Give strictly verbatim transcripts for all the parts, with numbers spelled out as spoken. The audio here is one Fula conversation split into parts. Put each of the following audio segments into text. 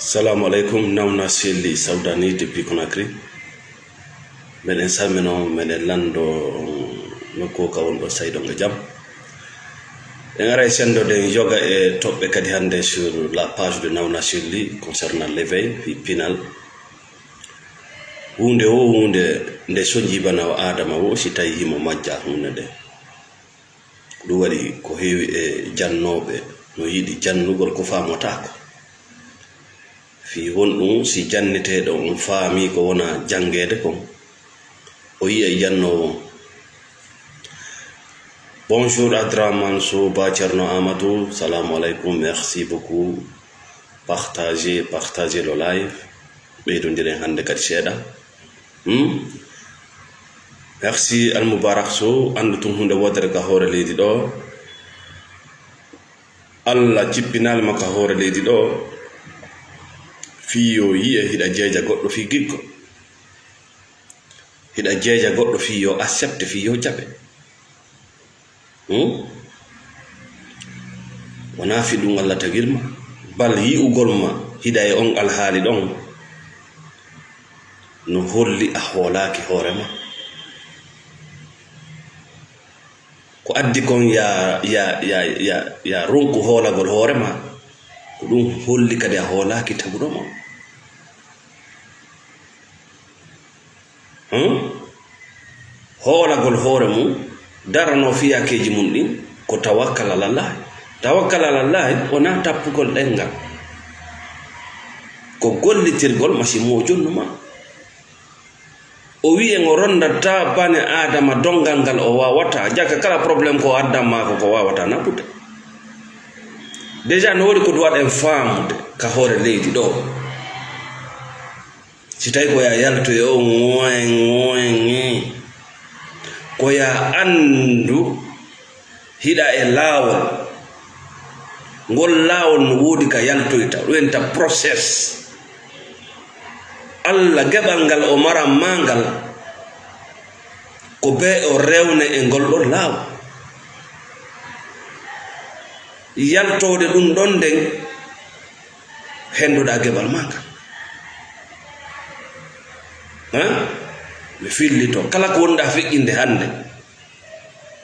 Salamu aleykum, Nawna Selli Sawdani depuis Conakry. Meɗen salmino, meɗen lanndo nokku ka wonɗo, sayɗo nga jam. En aray senndo den yoga e toɓɓe kadi hannde sur la page de Nawna Selli concernant l'éveil, fi pinal. Huunde wo huunde nde soñi bana o Aadama wo, si tawi himo majja huunde nde. Ɗum waɗi ko heewi e jannooɓe no yiɗi jannugol ko faamotaako. Fii honɗum si janneteeɗo on faamii ko wona janngeede kon, o yi'ay jannoowo on? Bonjour Adraman Sow, Ba Cerno Amadou, salamu aleykum, merci beaucoup. Partagez, partagez le live. Ɓeydondiren hannde kadi seeɗa. Hmm? Merci Al Mubarak Sow, anndu tun huunde woodere ka hoore leydi ɗo. Allah jippinaali ma ka hoore leydi ɗo, fii yo yi'e hiɗa jeeja goɗɗo fii giggo. Hiɗa jeeja goɗɗo fii yo accepte, fii yo jaɓe. Hmm? Wonaa fii ɗum Allah tagir ma. Bal yi'ugol ma hiɗa e on alhaali ɗon no holli a hoolaaki hoore ma. Ko addi kon ya, ya, ya, ya, ya ronku hoolagol hoore ma, ko ɗum holli kadi a hoolaaki taguɗo ma. Hmm? Hoolagol hoore mum, daranoo fiyaakeeji mum ɗin, ko tawakkal alallaahi. Tawakkal alallaahi wonaa tappugol ɗenngal. Ko gollitirgol masi mo jonnu ma. O wi'i en o ronndataa bani Aadama donngal ngal o waawataa. Jaka kala problème ko addan maako ko waawataa naɓude. Déjà no woni ko ɗum waɗen faamude ka hoore leydi ɗo. Si tawi ko ya yaltoye o ŋoye ŋoye ŋe, ko ya anndu hiɗa e laawol. Ngol laawol no woodi ka yaltoyta, ɗum wiyata process. Allah geɓal ngal o maran ma ngal, ko bee o rewne e ngol ɗon laawol. Yaltoode ɗum ɗon nden, henndoɗaa geɓal ma ngal. Hein? Mi fillito. Kala ko wonɗaa feƴƴinde hannde,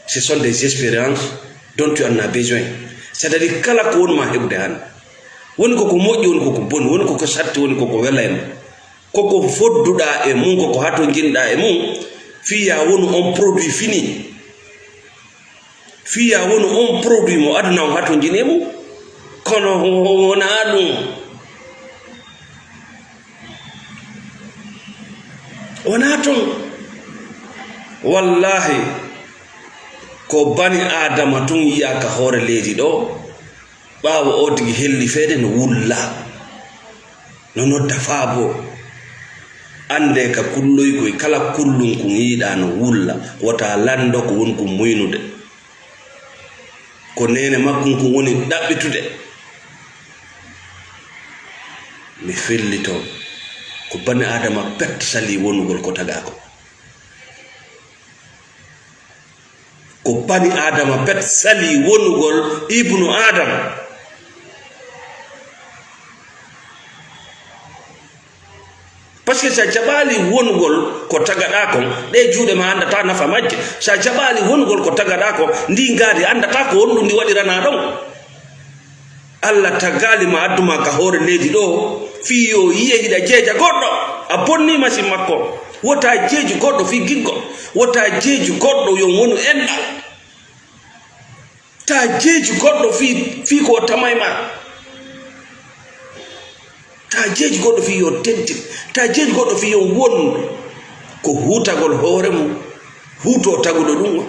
ce sont des expériences dont tu en as besoin. C'est-à-dire, kala ko woni ma heɓude hannde. Woni ko ko moƴƴi, woni ko ko boni, woni ko ko satti, woni ko ko welayno. Ko ko fodduɗaa e mum, ko ko hatonjinɗaa e mum, fii ya wonu on produit fini. Fii ya wonu on produit mo aduna on hatonjini e mum. Kono wonaa ɗum. Wonaa ton. Wallaahi, ko bani Aadama tun yi'aa ka hoore leydi ɗo, ɓaawo o tigi helli feede no wulla, no nodda faabo. Anndee ka kulloy koy, kala kullun kun yi'uɗaa no wulla, wota lanndo ko woni kun muynude. Ko neene makkun kun woni ɗaɓɓitude. Mi fellito, ko bani Aadama pet salii wonugol ko tagaa ko. Ko bani Aadama pet salii wonugol Ibnu Aadama. Parce que si a jaɓaali wonugol ko tagaɗaa kon, ɗee juuɗe ma anndataa nafa majje. Si a jaɓaali wonugol ko tagaɗaa kon, ndii ngaari anndataa ko honɗum ndi waɗiranaa ɗon. Allah tagaali ma, addu ma ka hoore leydi ɗo, fii yo yi'e hiɗa jeeja goɗɗo. A bonnii masin makko. Wota jeeju goɗɗo fii giggo. Wota jeeju goɗɗo yo wonu enɗa. Ta jeeju goɗɗo fii, fii ko o tamay ma. Ta jeeju goɗɗo fii yo tentin. Ta jeeju goɗɗo fii yo won ko huutagol hoore mum. Huuto taguɗo ɗum on.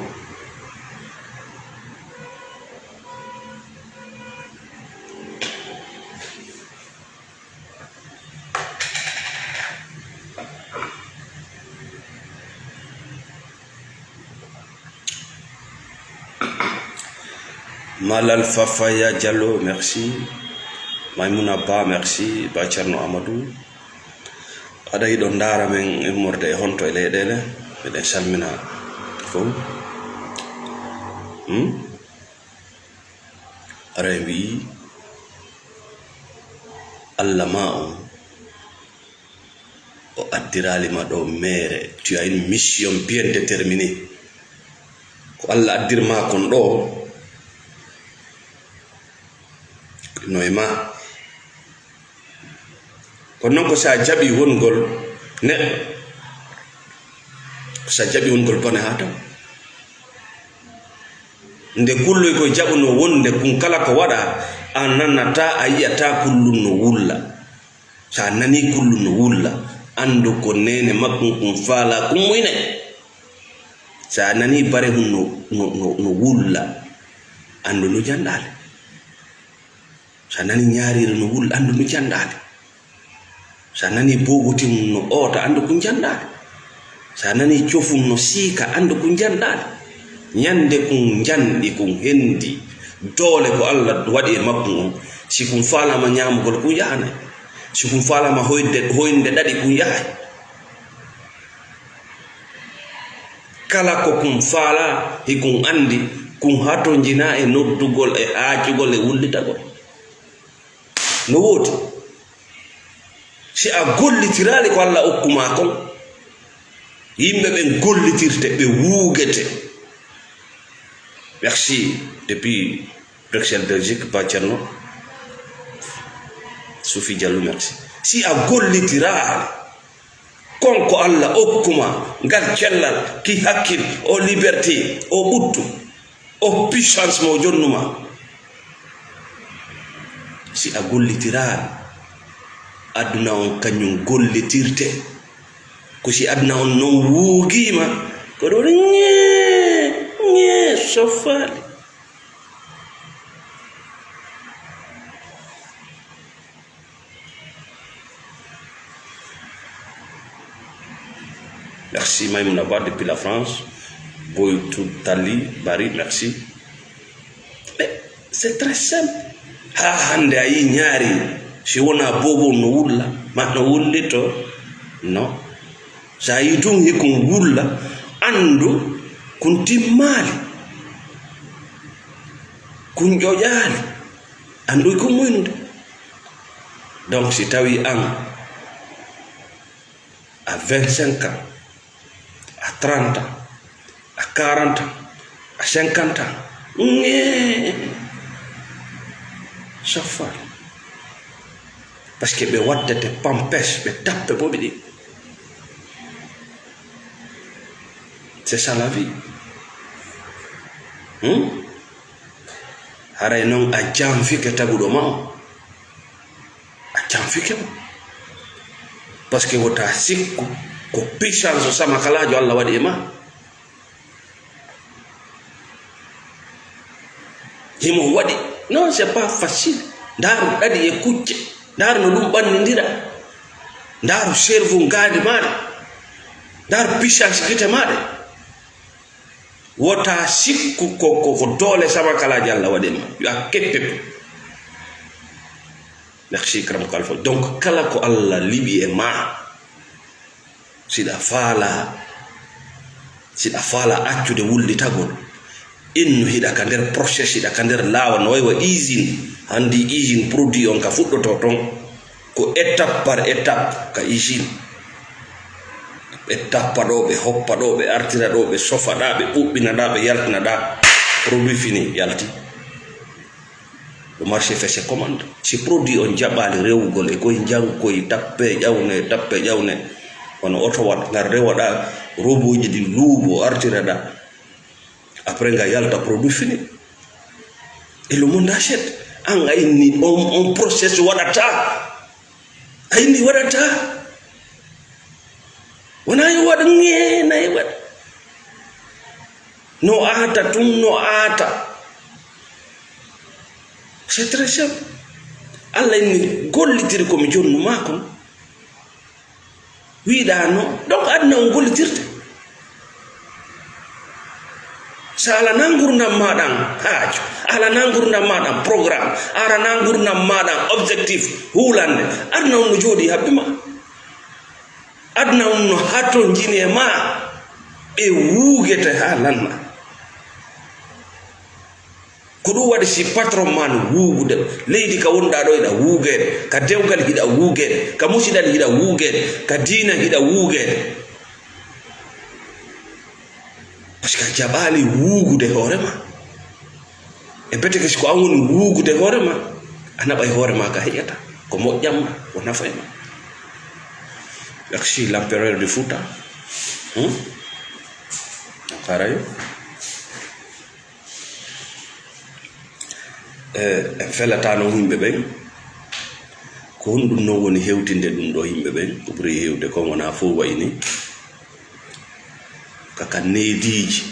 Malal Fafaya Diallo, merci. Maimouna Ba, merci. Ba Thierno Amadou. Aɗa yiɗo ndaara men immorde e honto e leyɗeele? Miɗen salmina fof. Hmm? Aray mbi'i, Allah ma on, o addiraali ma ɗo meere. Tu as une mission bien déterminée. Ko Allah addir ma kon ɗo, no e ma. Kono noon ko sa jaɓi wongol neɗɗo, ko sa jaɓi wongol bone haa taw. Nde kulloy koye jaɓuno wonde kun kala ko waɗa, a nanata, a yi'ata kullun no wulla. Sa nani kullun no wulla, anndu ko neene makkun kun faala kun muyne. Sa nani bare hun no, no, no, no wulla, anndu no janɗaale. Sa nani ñaariri no wulla, anndu no janɗaale. Sa nani boogotin no oota, anndu kun janɗaale. Sa nani cofun no siika, anndu kun janɗaale. Ñande kun janɗi, kun hendi, doole ko Allah waɗi e makkun on, si kun faalaama ñaamugol, kun yahanay. Si kun faalaama hoyde, hoynde ɗaɗi, kun yahay. Kala ko kun faala, hikun anndi, kun hatonjinaa e noddugol, e aacugol, e wullitagol. No woodi. Si a gollitiraali ko Allah okku ma kon, yimɓe ɓen gollitirte, ɓe wuugete. Merci. Depuis Bruxelles, Belgique, Pa Cerno. Sufi Diallo, merci. Si a gollitiraali kon ko Allah okku ma, ngal cellal, ki hakkil, o liberté, o ɓuttu, o puissance mo jonnuma. Si a gollitiraali, aduna on kañum gollitirte. Ko si aduna on non wuugiima, ko ɗo ŋee, ŋee soffaali. Merci Maimouna Ba depuis la France. Boy Tout Tali Bari, merci. Mais c'est très simple. Ha hande a yi ñaari, si wona bobo no wulla, ma no wullito. Non. Sa yi tun hikun wulla, andu kun timmaali. Kun ƴoƴaali. Andu kun muynude. Donc, si tawi an, à vingt-cinq ans, à trente ans, à quarante ans, à cinquante ans, ŋee, safar. Parce que ɓe waddete pampes, ɓe tappe boɓi ɗi. C'est ça la vie. Hmm? Haray non a janfike taguɗo ma o. A janfike mo. Parce que wota sikku ko puissance o sama kalaajo Allah waɗi e ma. Himo waɗi. Non, c'est pas facile. Ndaaru ɗaɗi e kucce. Ndaaru no ɗum ɓannindira. Ndaaru cerveau ngaandi maaɗa. Ndaaru puissance gite maaɗa. Wota sikku ko, ko, ko doole sama kalaaji Allah waɗi ma. Yo a keppe ɗum. Merci, Karam Kalfa. Donc, kala ko Allah liɓi e ma, siɗa faala, siɗa faala accude wullitagol, innu hiɗa ka nder process, hiɗa ka nder laawa, no way wa usine. Handi usine produit on ka fuɗɗoto ton. Ko étape par étape ka usine. Ɓe tappa ɗo, ɓe hoppa ɗo, ɓe artira ɗo, ɓe sofa ɗa, ɓe ɓuɓɓina ɗa, ɓe yaltina ɗa. Produit fini, yalti. Le marché fait ses commandes. Si produit on jaɓaali rewugol e koye njanngu koye tappe ƴawne, tappe ƴawne. Wano oto waɗ, ngar rewa ɗa, roboji ɗin luubo, artira ɗa. Après nga yalta produit fini. Et le monde achète. An a inni on, on process waɗata. A inni waɗata. Wona yo waɗ ŋee, na yo waɗ. No aata tun, no aata. C'est très simple. Allah inni gollitiri ko mi jonnu maa kon. Wiɗa no, donc aduna on gollitirte. Sa alana ngurdam ma ɗan haaju, alana ngurdam ma ɗan programme, alana ngurdam ma ɗan objectif, hulande, aduna on no jooɗi habbi ma. Aduna on no hatonjini e ma, ɓe wugete ha lanna. Ko ɗum waɗi si patron ma no wuugude, leydi ka wonɗaa ɗo hiɗa wuugeede, ka dewgal hiɗa wuugeede, ka musidal hiɗa wuugeede, ka diina hiɗa wuugeede. Parce que a jaɓaali wuugude hoore ma. E bete ke si ko an woni wuugude hoore ma, a naɓay hoore ma ka heƴata. Ko moƴƴan ma, ko nafay ma. Merci l'empereur de Fouta. Hmm? Harayo. E, en felataano yimɓe ɓen. Ko honɗum non woni hewtinde ɗum ɗo yimɓe ɓen? Ko ɓuri hewde kon wonaa fof wayi ni. Ka, ka neediiji.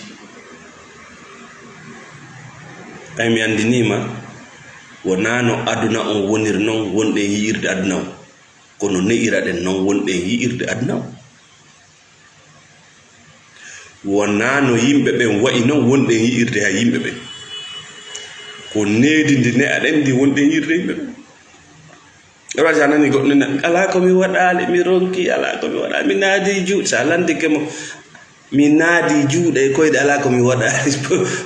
Ɓay mi anndinii ma, wonaa no aduna on woniri non wonɗen yi'irde aduna on. Kono ne'iraɗen non wonɗen yi'irde aduna on. Wonaa no yimɓe ɓen wa'i non wonɗen yi'irde hay yimɓe ɓen. Ko needi ndi ne'aɗen ndi wonɗen yi'irde yimɓe ɓen. E waɗi si a nani goɗɗo ne, "Alaa ko mi waɗaali, mi ronki, alaa ko mi waɗaali, mi naadi juuɗe." Si a landike mo, "Mi naadi juuɗe e koyɗe, alaa ko mi waɗaali."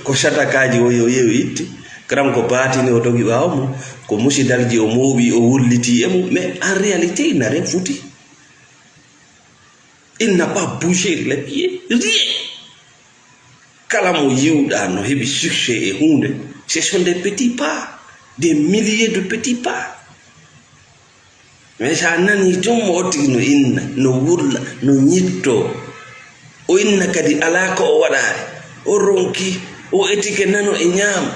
Ko sadakaaji o yo yeewu itti. Karam ko baatini o dogi ɓaawo mum. Ko musidalji o mooɓi, o wulliti e mum. Mais en réalité, il n'a rien foutu. Il n'a pas bougé les pieds. Rien. Kala mo yiwɗaa no heɓi succès e huunde, ce sont des petits pas, des milliers de petits pas. Mais so a nanii tun mo o tigi no inna, no wulla, no ñittoo, o inna kadi alaa ko o waɗaali, o ronki, o etike nano e ñaamo,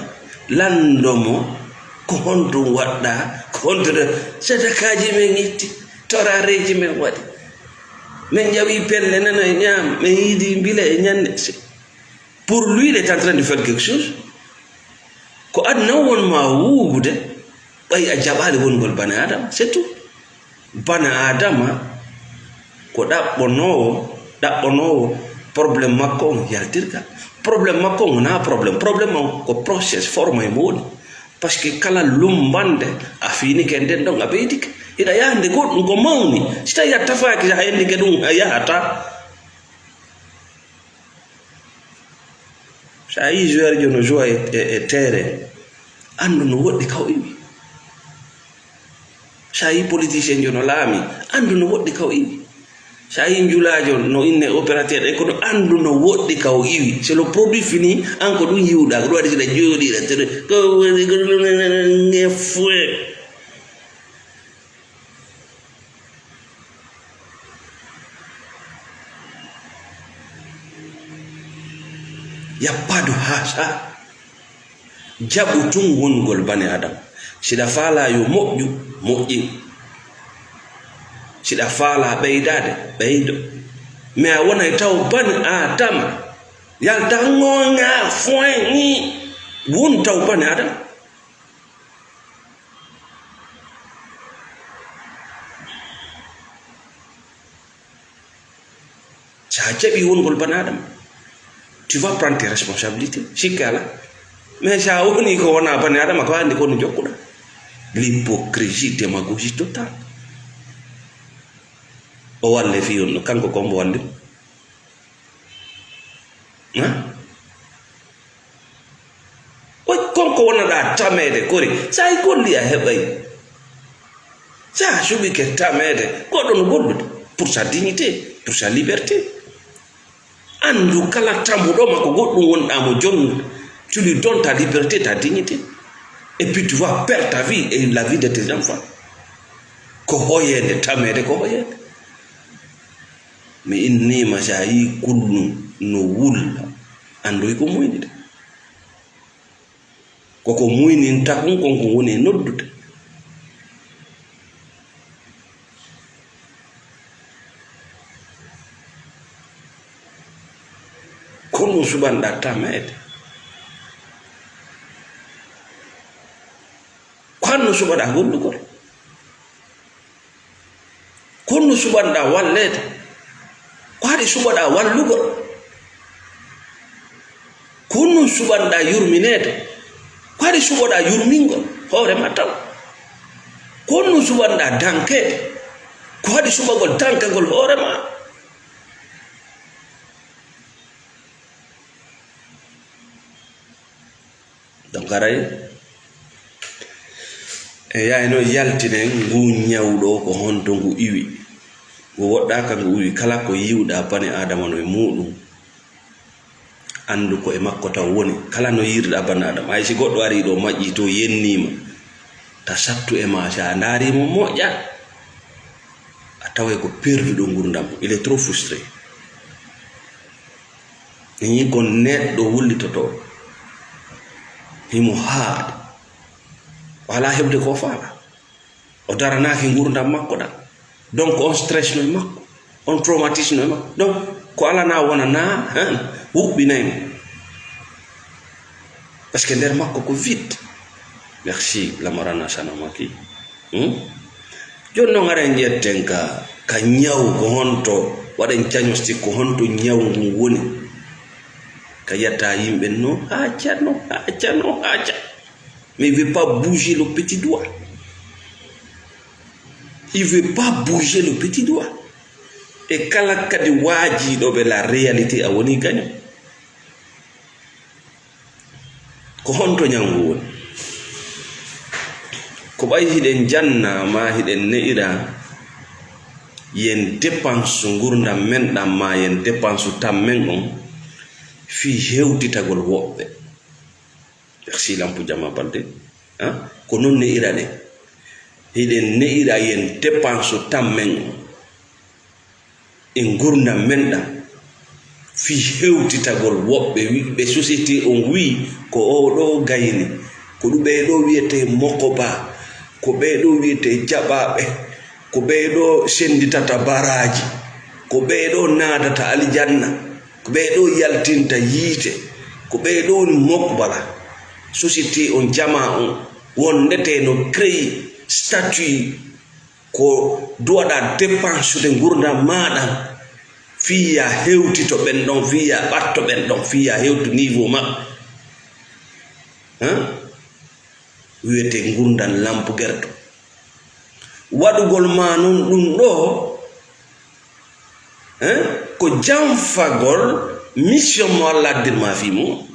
lanndo mo ko honɗum waɗɗaa, ko honto ɗa, sadakaaji men itti, torareeji men waɗi. Min ƴawi pelle nano e ñaam, min yiidi mbila e ñande. C'est, pour lui, il est en train de faire quelque chose. Ko aduna o won ma wuugude, ɓay a jaɓaali wongol bane Adama, c'est tout. Bane Adama ko ɗaɓɓonoowo, ɗaɓɓonoowo problème makko on yaltirka. Problème makko on wonaa problème. Problème on ko process, forme e mo woni. Parce que kala lumbande a fiinike nden ɗon a ɓeydike. Hiɗa yaha nde goɗɗum ko mawni. Si tawi a tafaaki, a hendike ɗum, a yahata. So a yii joueur jo no joue e, e, e terrain, anndu no woɗɗi ka o iwi. So a yii politicien jo no laami, anndu no woɗɗi ka o iwi. So a yii njulaajo no inne opérateur, e kono anndu no woɗɗi ka o iwi. C'est le produit fini, an ko ɗum yiwɗaa, ko ɗum waɗi siɗa jooɗiɗa tere. Ko woni ko ɗum nge fue. Y a pas de hasard. Jaɓu tun wongol bani Adama. Siɗa faalaa yo moƴƴu, moƴƴin. Siɗa faalaa ɓeydaade, ɓeydo. Mais a wonay taw bani Adama yalta ŋoŋa foin ni wun taw bani Adama. Sa jaɓi wongol bani Adama, tu vas prendre tes responsabilités, sikke alaa. Mais sa woni ko wona bani Adama, ko anndi ko no jokkuɗa. L'hypocrisie, démagogie totale. O walle fii on ɗo, kanko ko mbo walli mo. Hein? Oy, kon ko wonnoɗaa tameede kori, sa yi golli a heɓay. Sa suɓike tameede, goɗɗo no gollude pour sa dignité, pour sa liberté. Anndu kala tamuɗo ma ko goɗɗum wonɗaa mo jonnude, tu lui donnes ta liberté, ta dignité. Et puis tu vas perdre ta vie et la vie de tes enfants. Ko hoyeede, tameede ko hoyeede. Mi innii ma, si a yii kulnun no wulla, anndoy ko muyni de. Koko muyninta kun, kon ko woni e noddude. Ko honɗum suɓanɗaa tameede? Ko honɗum suɓaɗaa gollugol? Ko honno suɓanɗaa walleede? Ko haɗi suɓaɗaa wallugol? Ko honno suɓanɗaa yurmineede? Ko haɗi suɓoɗaa yurmingol hoore maa taw? Ko honno suɓanɗaa dankeede? Ko haɗi suɓagol dankagol hoore maa? Donc haray e yaay noon yaltinen ngu ñawɗo ko honto ngu iwi. Ngu woɗɗaaka ngu iwi, kala ko yiwɗa bani Aadama no e muuɗum, anndu ko e makko taw woni. Kala no yiirɗa bani Aadama, hay si goɗɗo arii ɗo maƴƴii to yenniima, ta sattu e ma, si a ndaariimo moƴƴa, a taway ko perduɗo ngurndam. Il est trop frustré. Ni ko neɗɗo wullitotoo. Himo haaɗi. O alaa heɓde ko faala. O daranaaki ngurndam makko ɗam. Donc on stress no e makko. On traumatisme no e makko. Donc ko alanaa wonanaa, hein, huɓɓinay mo. Parce que nder makko ko vide. Merci, Lamarana Sanamaki. Hmm? Jooni noon, hara en ƴetten ka, ka ñaw ko honto, waɗen diagnostic ko honto ñaw ngun woni. Ka yetta yimɓe no, haaca no, haaca no, haaca. Mais il veut pas bouger le petit doigt. Il veut pas bouger le petit doigt. E kala kadi waajiiɗo ɓe la réalité a woni gaño. Ko honto ñaw ngu woni? Ko ɓay hiɗen janna maa hiɗen ne'ira yen dépense ngurndam men ɗam maa yen dépense tam men on fii hewtitagol woɓɓe. Merci Lampu Jama Balde. Hein? Ko non ne'iraɗen. Hiɗen ne'ira yen dépense tam men on e ngurndam men ɗam fii hewtitagol woɓɓe wi'ɓe société on wi'i ko oo ɗoo gayni, ko ɗum ɓee ɗoo wi'etee mokoba, ko ɓee ɗoo wi'etee jaɓaaɓe, ko ɓee ɗoo sennditata baraaji, ko ɓee ɗoo naadata aljanna, ko ɓee ɗoo yaltinta yiite, ko ɓee ɗoo woni mokbala. Société on, jamaa on, wondetee no créé statut ko duwaɗa dépensude ngurndam maa ɗam, fii ya hewtito ɓen ɗon, fii ya ɓatto ɓen ɗon, fii ya hewtu niveau maɓɓe. Hein? Wiyetee ngurndam lampugerto. Waɗugol maa non ɗum ɗoo, hein, ko janfagol mission mo Alla addir maa fii mum.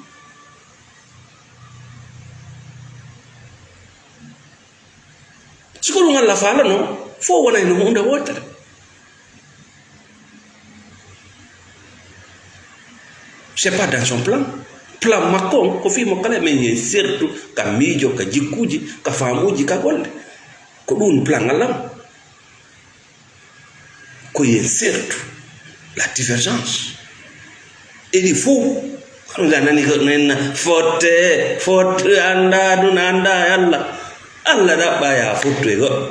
Si ko ɗum Alla faalano, fof wona hino huunde wootere. C'est pas dans son plan. Plan makko on, ko fii mo kala men yen sertu ka miijo, ka jikkuuji, ka faamuuji, ka golle. Ko ɗum plan Alla on. Ko yen sertu, la divergence. Eɗi fof, kono nga nani ko nenna fotte, fotte, annda ɗum, annda e Alla. Alla ɗaɓɓa ya fottu e goɗɗo.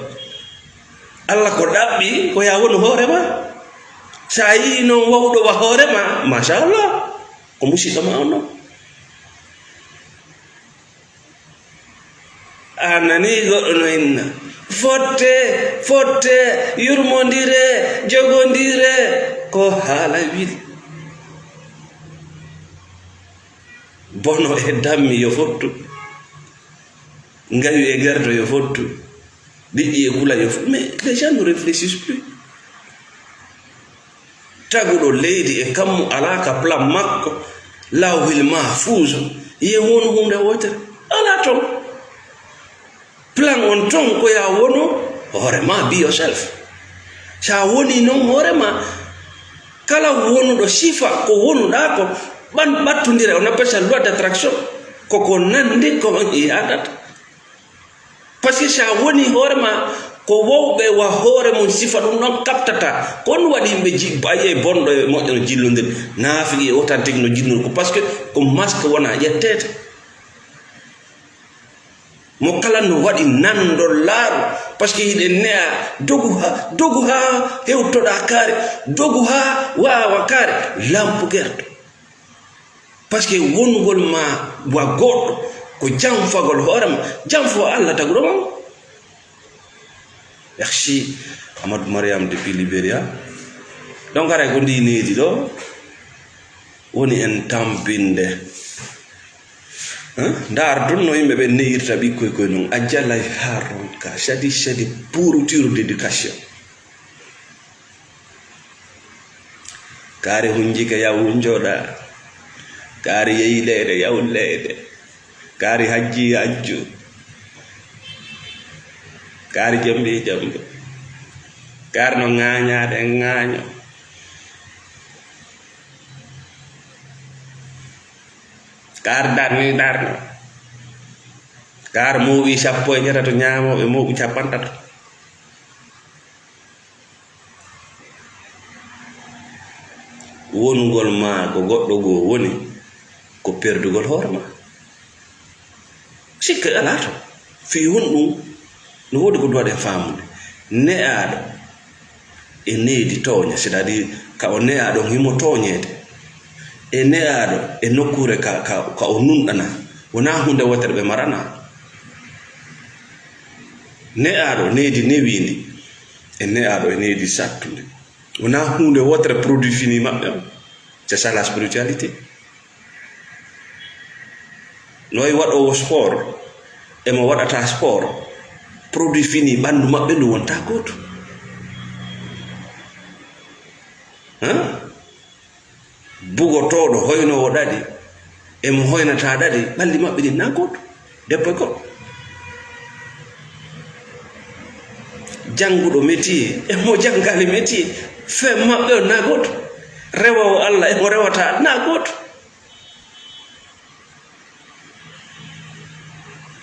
Alla ko ɗaɓɓi ko ya wonu hoore ma. Sa yii noon wawɗo wa hoore ma, machallah, ko musiɗɗo ma on noon. A nanii goɗɗo no inna, fotte, fotte, yurmondire, jogondire, ko haala wili. Bono e dammi yo fottu, ngawi e gardo yo fottu, liƴƴi e kula yo fottu. Mais les gens ne réfléchissent plus. Taguɗo leydi e kammu alaa ka plan makko, lawhil mahfuus, ye wonu huunde wootere. Alaa ton. Plan on ton ko ya wonu hoore ma, be yourself. Sa woni non hoore ma, kala wonuɗo sifa ko wonuɗa ko, ɓan-, ɓattondire, on appelle ça loi d'attraction. Ko ko nandi ko on yaadata. Parce que sa woni hoore ma, ko wowɓe wa hoore mum sifa ɗum ɗon kaptata. Ko on waɗi yimɓe ji-, ayi e bonɗo e moƴƴo no jillondir, naafiki e authentique no jillondir ko, parce que ko masque wona ƴettete. Mo kala no waɗi nanndol laaru, parce que hiɗen ne'a dogu ha, dogu ha hewtoɗa kaari, dogu ha waawa kaari, lampu gerto. Parce que wonugol ma wa goɗɗo ko janfagol hoore ma, janfo Allah taguɗo ma. Merci Amadou Mariam depuis Liberia. Donc haray ko ndi needi ɗo woni en tambinde. Hein? Ndaar tun no yimɓe ɓen ne'irta ɓikkoy koy non. A jalay haa ronka. Sadi, sadi pourriture d'éducation. Kaari hunjike yaw hunjoɗa. Kaari yeyi leyɗe yaw leyɗe. Kaari hajji hajju. Kaari jambi jambu. Kaari no ŋaañaade ŋaaño. Kaari darni darno. Kaari mooɓi sappo e ñetato, ñaamooɓe mooɓi capantato. Wonugol ma ko goɗɗo goo woni ko perdugol hoore ma. Sikke alaa to. Fii honɗum? No woodi ko duwaɗen faamude. Ne'aaɗo e needi tooña, c'est-à-dire ka o ne'aaɗo on himo tooñeede. E ne'aaɗo e nokkuure ka, ka, ka o nunɗana. Wonaa huunde wootere ɓe marana. Ne'aaɗo needi newiindi. E ne'aaɗo e needi sattundi. Wonaa huunde wootere produit fini maɓɓe on. C'est ça la spiritualité. No wayi waɗoowo sport, e mo waɗata sport, produit fini ɓanndu maɓɓe ndu wonta gooto. Hein? Bugotooɗo hoynoowo ɗaɗi, e mo hoynata ɗaɗi, ɓalli maɓɓe ɗin na gooto. Debbo e gorko. Jannguɗo métier, e mo janngaali métier, fe maɓɓe on na gooto. Rewoowo Allah, e mo rewata na gooto.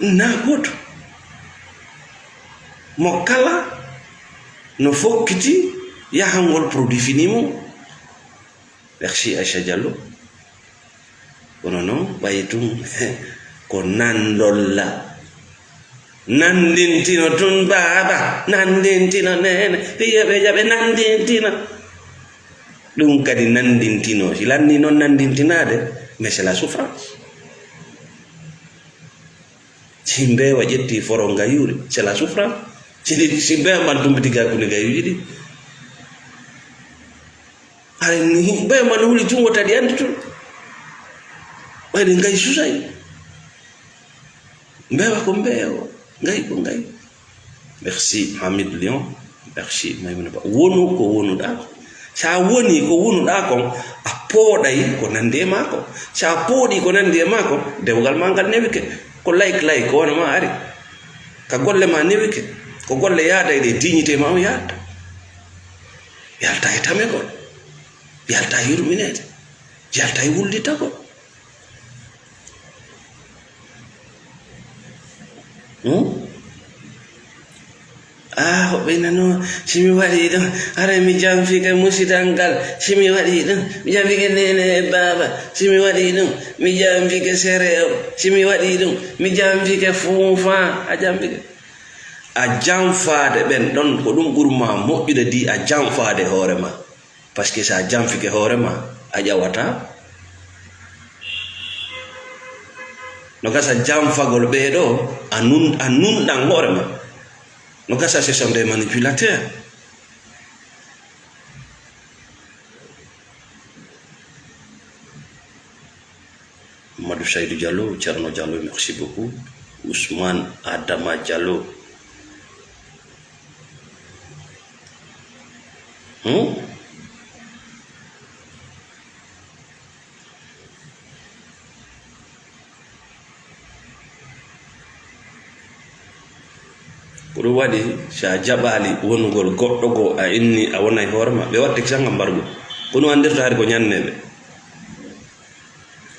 Na gooto. Mo kala no fokkiti yahangol produit fini mum. Merci, Aïcha Diallo. Kono noon, ɓay tun ko nandolla. Nandintino tun, baaba, nandintino, neene, piya ɓe jaɓe, nandintino. Ɗum kadi nandintino. Si lanni noon nandintinaade, mais c'est la souffrance. Si mbeewa ƴetti foro ngayuuri, c'est la souffrance. Si, si mbeewa man tumbiti hakkunde ngayuuji ɗi. Haray ni hi-, mbeewa man huli tun wota ɗi anndi tun. Ɓayde ngayi susay. Mbeewa ko mbeewa, ngayi ko ngayi. Merci, Hamid Lion. Merci, Maimouna Ba. Wonu ko wonuɗaa kon. Sa woni ko wonuɗaa kon, a pooɗay ko nanndi e maa kon. Sa pooɗii ko nanndi e maa kon, dewgal maa ngal newike. Ko like like, ko wano maa ari. Ka golle maa newike. Ko golle yaada e ɗe dignité maa on yaadata. Yalta e tamegol. Yalta e yurmineede. Yalta e wullitagol. Hmm? Ah, hoɓɓe nano, si mi waɗi ɗum, haray mi jamfike musidal ngal. Si mi waɗi ɗum, mi jamfike nene e baaba. Si mi waɗi ɗum, mi jamfike sere o. Si mi waɗi ɗum, mi jamfike fuufa. A jamfike. A jamfaade ɓen ɗon, ko ɗum ɓuri ma moƴƴude di a jamfaade hoore ma. Parce que sa jamfike hoore ma, a ƴawata. No gasa jamfagol ɓee ɗoo, a nun-, a nunɗan hoore ma. No gasa ce sont des manipulateurs. Mamadou Saydou Diallo, Thierno Diallo, merci beaucoup. Ousmane Adama Diallo. Hmm? Ko ɗum waɗi, si a jaɓaali wonugol goɗɗo goo, a inni a wonay hoore ma, ɓe waɗde kisan embargo. Ko ɗum anndirta hari ko ñanneeɓe.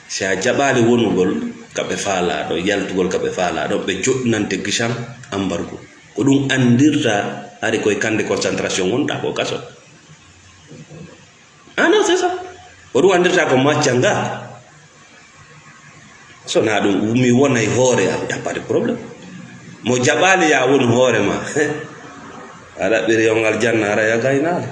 Si a jaɓaali wonugol ka ɓe faalaa ɗon, yaltugol ka ɓe faalaa ɗon, ɓe joɗɗinante kisan embargo. Ko ɗum anndirta hari koye camp de concentration wonɗaa ko kaso. Ah non, c'est ça. Ko ɗum anndirta ko macca nga. So na ɗum, mi wonay hoore am, y a pas de problème. Mo jaɓaali ya won hoore ma. A ɗaɓɓiri on aljanna, ara ya gaynaale.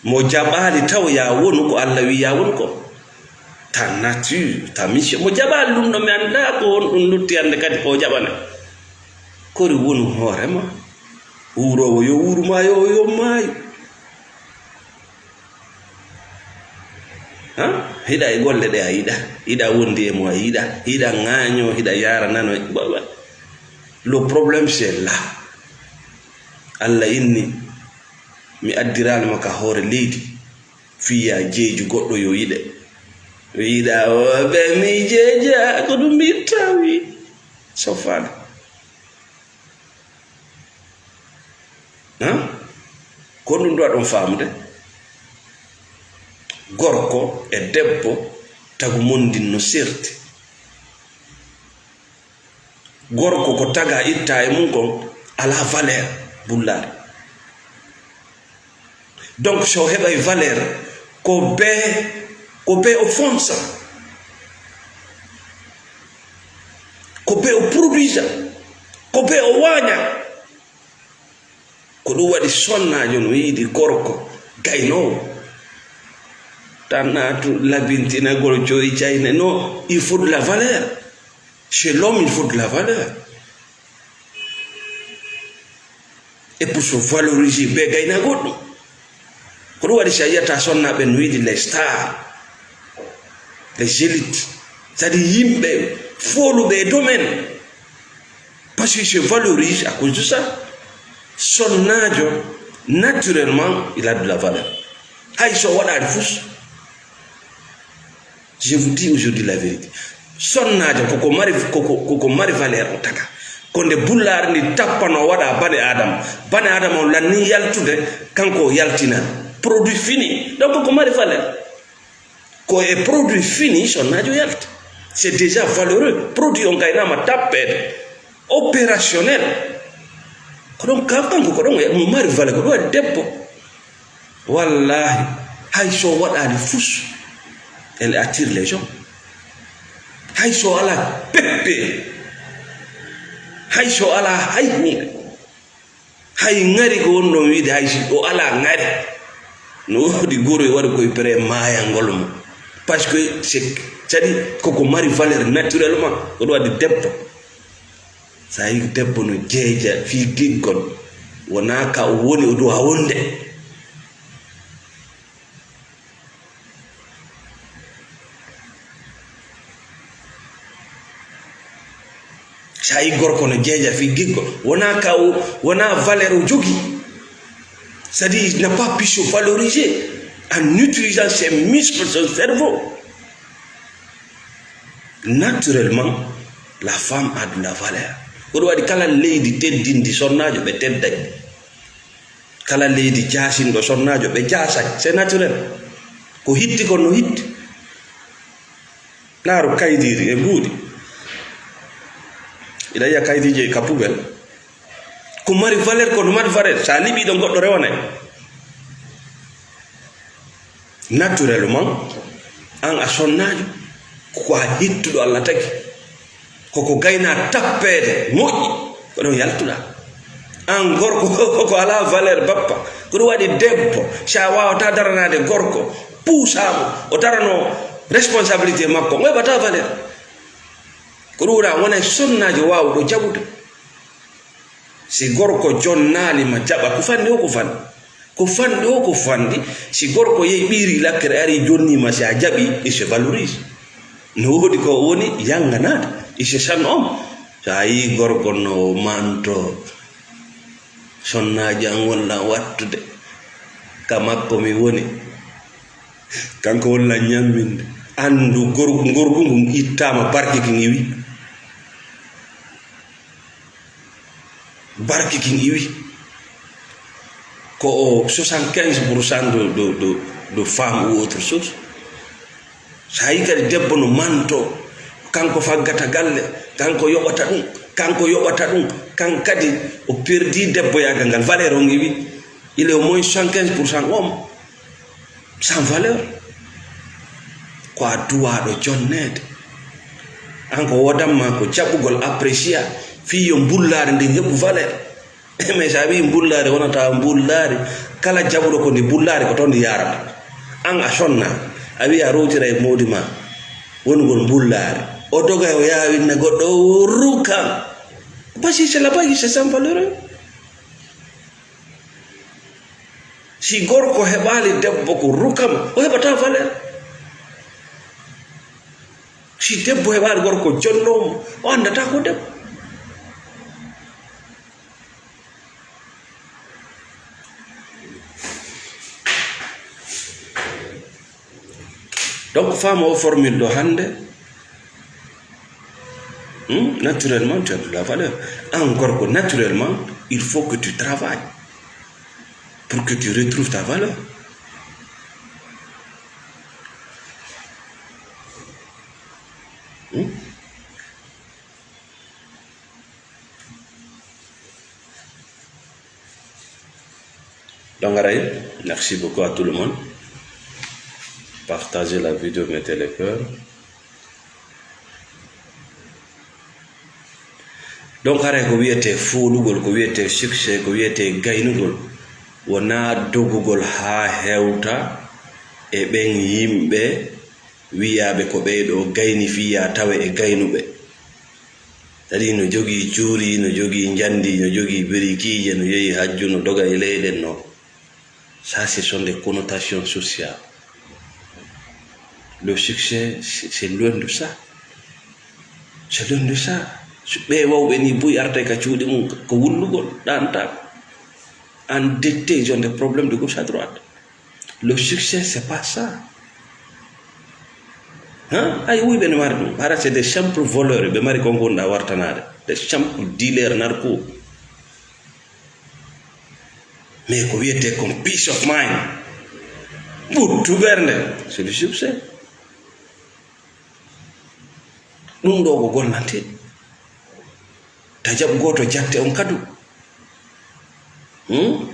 Mo jaɓaali taw ya wonu ko Allah wi ya wonu ko. Ta nature, ta mission. Mo jaɓaali ɗum ɗo, mi anndaa ko honɗum lutti hannde kadi ko jaɓana. Kori wonu hoore ma. Wuuroowo yo wuuru, maayo o yo maayu. Ha? Hiɗa e golle ɗe a yiɗa. Hiɗa wondi e mo a yiɗa. Hiɗa ŋaaño, hiɗa yaara nano. Ba-, ba-, le problème, c'est là. Allah inni, mi addiraali ma ka hoore leydi. Fii ya jeeju goɗɗo yo yiɗe. Wiɗa o ɓe mi jeeja ko ɗum mi tawi. Sofani. Hein? Ko ɗum ɗo ɗon faamude. Gorko e debbo tagu mon ndin no serti. Gorko ko taga itta e mum kon ala valeur bullaari. Donc so heɓay valeur ko be ko be o fonsa, ko be o produisa, ko be o waña. Ko ɗum waɗi sonnaajo no yiɗi gorko gaynoowo. Tan naatu labintinagol joyi cayne. Non, il faut de la valeur. Chez l'homme, il faut de la valeur. Et pour se valoriser, ɓe gayna goɗɗum. Ko ɗum waɗi si a yiyata sonnaaɓe no yiɗi les stars, les élites, c'est-à-dire yimɓe fooluɓe e domaine. Parce que se valorise à cause de ça. Sonnaajo, naturellement, il a de la valeur. Hay so waɗaani fus. Je vous dis aujourd'hui la vérité. Sonnaajo koko mari koko koko mari valeur o taga. Ko nde bullaari ndi tappano waɗa bane adama. Bane adama on lanni yaltude, kanko o yaltina. Produit fini. Donc koko mari valeur. Ko e produit fini sonnaajo yalti. C'est déjà valeureux. Produit on gaynama tappeede. Opérationnel. Ko ɗon ka kanko ko ɗon mo mari valeur ko ɗum waɗi debbo. Wallahi, hay so waɗaani fus, elle attire les gens. Hay so ala peppe, hay so ala hay hunde. Hay ŋari ko woni ɗon wiide hay si o ala ŋari. No woodi goro e waɗi koye prêt maayangol mo. Parce que c'est, c'est-à-dire koko mari valeur naturellement, ko ɗum waɗi debbo. So a yii debbo no jeeja fii giggol, wonaa ka o woni o duwa wonde. So a yii gorko no jeeja fii giggol, wonaa ka o, wonaa valeur o jogii. C'est-à-dire, il n'a pas pu se valoriser en utilisant ses muscles, son cerveau. Naturellement, la femme a de la valeur. Ko ɗum waɗi kala leydi teddindi sonnaajo ɓe tedday. Kala leydi jaasinɗo sonnaajo ɓe jaasay. C'est naturel. Ko hitti kon no hitti. Laaru kaydiiri e mbuuɗi. Iɗa yiya kaydiiji e ka poubelle. Ko mari valeur ko no mari valeur. So a liɓii ɗon goɗɗo rewanay. Naturellement, an a sonnaajo, ko a hittuɗo Allah tagi. Koko gayna tappeede moƴƴi, ko ɗon yaltuɗa. An gorko ko alaa valeur bappa. Ko ɗum waɗi debbo, si a waawata daranaade gorko, puusaa mo, o darano responsabilité makko, o heɓata valeur. Ko ɗum wona wona sonnaajo waawuɗo jaɓude. Si gorko jonnaali ma jaɓa, ko fanɗi o ko fanɗi. Ko fanɗi o ko fanɗi. Si gorko yehi ɓiiri lakkere ari jonni ma, si a jaɓi, il se valorise. No woodi ko woni yanganaade, il se sent homme. So a yii gorko no manto, sonnaaji an wolla wattude, ka makko mi woni. Kanko wolla ñamminde. Anndu gor-, ngorgu ngun ittaama barke kin iwi. Barke kin iwi. Ko o soixante-quinze pour cent de, de, de, de femmes ou autre chose. So a yii kadi debbo no manto, kanko faggata galle, kanko yoɓata ɗum, kanko yoɓata ɗum, kan kadi o perdi debboyaagal ngal, valeur on iwi. Il est au moins soixante-quinze pour cent homme. Sans valeur. Ko a duwaaɗo jonneede. An ko woodanma ko jaɓugol apprécia, fii yo mbullaari ndin heɓu valeur. Mais so a wii mbullaari wonata mbullaari, kala jaɓuɗo ko ndi mbullaari ko toon ndi yaarata. An a sonna, a wii a rowtira e moodi ma, wonugol mbullaari. O doga o yaawinna goɗɗo o rukan. Parce que c'est là-bas que c'est sans valeur. Si gorko heɓaali debbo ko rukama, o heɓata valeur. Si debbo heɓaali gorko jonnoomo, o anndata ko debbo. Donc, femme o formule ɗo hannde, hmm, naturellement, tu as de la valeur. Encore que naturellement, il faut que tu travailles pour que tu retrouves ta valeur. Hmm? Donc, aray, merci beaucoup à tout le monde. Partagez la vidéo, mettez les cœurs. Donc, aray, ko wiyetee fuulugol, ko wiyetee succès, ko wiyetee gaynugol, wonaa dogugol haa hewta e ɓen yimɓe wiyaaɓe ko ɓee ɗoo gayni fii yaa tawe e gaynuɓe. C'est-à-dire, no jogii cuuri, no jogii njandi, no jogii birikiije, no yehi hajju, no doga e leyɗe, no. Ça, ce sont des connotations sociales. Le succès, c'est, c'est loin de ça. C'est loin de ça. So ɓee wawɓe nii buy artay ka cuuɗi mum, ko wullugol, ɗaantaako. Endetté, ils ont des problèmes de gauche à droite. Le succès, c'est pas ça. Hein? Ay, wuyɓe no mari ɗum. Hara c'est des simples voleurs. Ɓe mari kon gonɗa wartanaade. Des simples dealers narco. Mais ko wiyetee kon peace of mind. Ɓuttu ɓernde. C'est du succès. Ɗum ɗo ko gollante. Ta jaɓ gooto jatte on kadu. Hmm?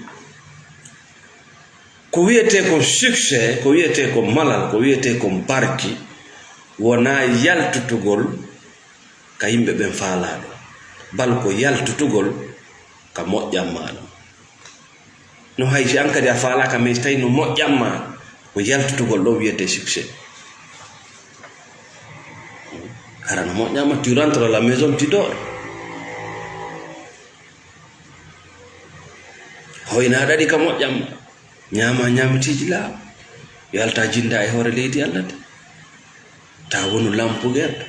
Ko wiyetee ko succès, ko wiyetee ko malal, ko wiyetee ko barki, wonaa yaltutugol ka yimɓe ɓen faalaa ɗum. Bal ko yaltutugol ka moƴƴan maa ɗum. No hay si an kadi a faalaaka, mais si tawi no moƴƴan ma, ko yaltutugol ɗo wiyetee succès. Hara no moƴƴan ma, tu rentres à la maison, tu dors. Hoyna ɗaɗi ka moƴƴan ma. Ñaama ñaamitiiji laaɓa. Yalta jinda e hoore leydi Allah de. Ta wonu lampugerɗo.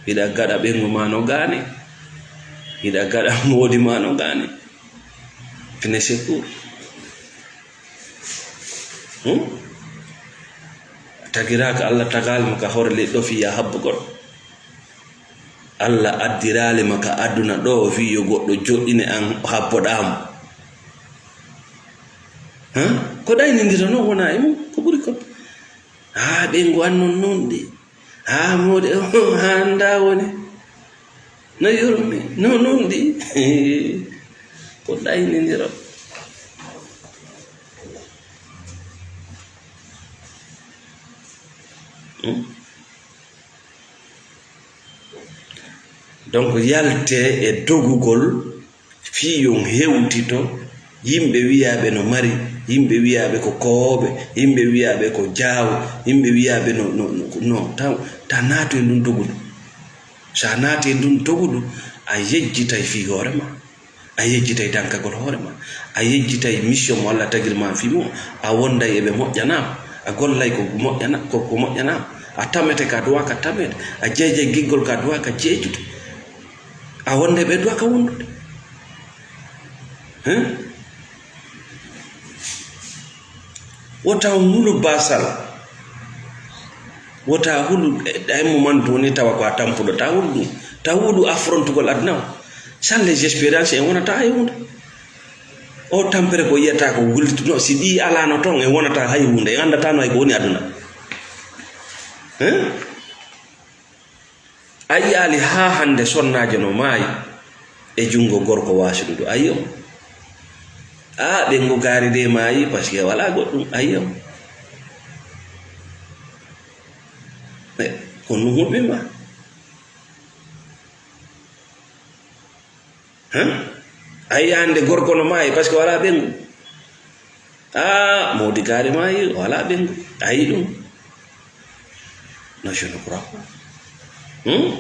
Hiɗa gaɗa ɓeyngu ma no gaane. Hiɗa gaɗa moodi ma no gaane. Pine secours. Hmm? A tagiraaka Allah tagal ma ka hoore leydi ɗo fii ya habbo goɗɗo. Allah addiraali ma ka aduna ɗo fii yo goɗɗo joɗɗine an habboɗaa mo. Hã? Ko ɗaynindira non wona e mum, ko ɓuri kon. Haa ɓeyngu an non non ɗi. Haa moodi o, haa anndaa woni. No yurmi, no non ɗi. Ko ɗaynindira. Hmm? Donc, yaltee e dogugol fii yon hewtito, yimɓe wiyaaɓe no mari, yimɓe wiyaaɓe ko kowooɓe, yimɓe wiyaaɓe ko jaawo, yimɓe wiyaaɓe no, no, no, no, ta, ta naatu e ndun dogudu. So a naati e ndun dogudu, a yejjitay fii hoore ma. A yejjitay dankagol hoore ma. A yejjitay mission mo Allah tagir ma fii mum. A wonday e ɓe moƴƴanaama. A gollay ko moƴƴana-, ko, ko moƴƴanaama. A tamete ka duwa ka tamete. A jeejay giggol ka duwa ka jeejude. A wonday ɓe duwa ka wondude. Hein? Wota hulu basal. Wota hulu, eh, ɗay mo man duni tawa ko a tampuɗo. Ta hulu ɗum. Ta hulu affrontugol aduna o. Sans les expériences, en wonata hay hunde. O tampere ko yiyata ko wulituno, si ɗi alano ton, en wonata hay hunde. En anndata no hay ko woni aduna. Hein? A yiyaali haa hannde sonnaajo no maayi e junngo gorko waasuɗo ɗum. Ayo. A ɓe ngo gaari de maayi, parce que walaa goɗɗum. Ayo. E, ko ɗum hulɓe ma. Hein? A yiyaali hannde gorko no maayi, parce que walaa ɓeyngu. Ah, Mody Gari maayi, o alaa ɓeyngu. A yii ɗum? Non, je ne crois pas. Hmm?